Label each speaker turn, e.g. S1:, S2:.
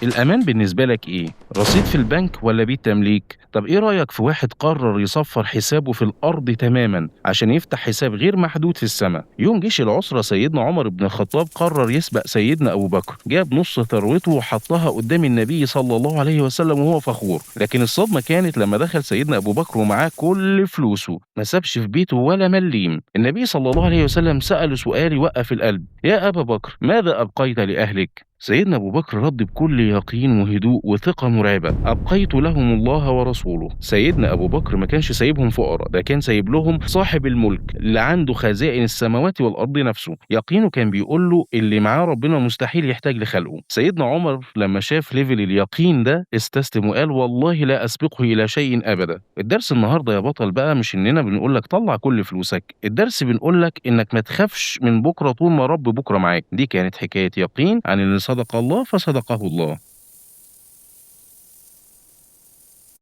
S1: الأمان بالنسبة لك إيه؟ رصيد في البنك ولا بيت تمليك؟ طب إيه رأيك في واحد قرر يصفر حسابه في الأرض تماما عشان يفتح حساب غير محدود في السماء؟ يوم جيش العسرة سيدنا عمر بن الخطاب قرر يسبق سيدنا أبو بكر، جاب نص ثروته وحطها قدام النبي صلى الله عليه وسلم وهو فخور. لكن الصدمة كانت لما دخل سيدنا أبو بكر ومعاه كل فلوسه، ما سابش في بيته ولا مليم. النبي صلى الله عليه وسلم سأله سؤال يوقف القلب: يا أبا بكر، ماذا أبقيت لأهلك؟ سيدنا أبو بكر رد بكل يقين وهدوء وثقة مرعبة: أبقيت لهم الله ورسوله. سيدنا أبو بكر ما كانش سايبهم فقراء، ده كان سايب لهم صاحب الملك اللي عنده خزائن السماوات والأرض نفسه. يقينه كان بيقول له اللي معاه ربنا مستحيل يحتاج لخلقه. سيدنا عمر لما شاف level اليقين ده استسلم وقال: والله لا أسبقه إلى شيء أبدا. الدرس النهاردة يا بطل بقى مش إننا بنقول لك طلع كل فلوسك، الدرس بنقول لك إنك ما تخافش من بكرة طول ما رب بكرة معاك. دي كانت حكاية يقين عن اللي صدق الله فصدقه الله.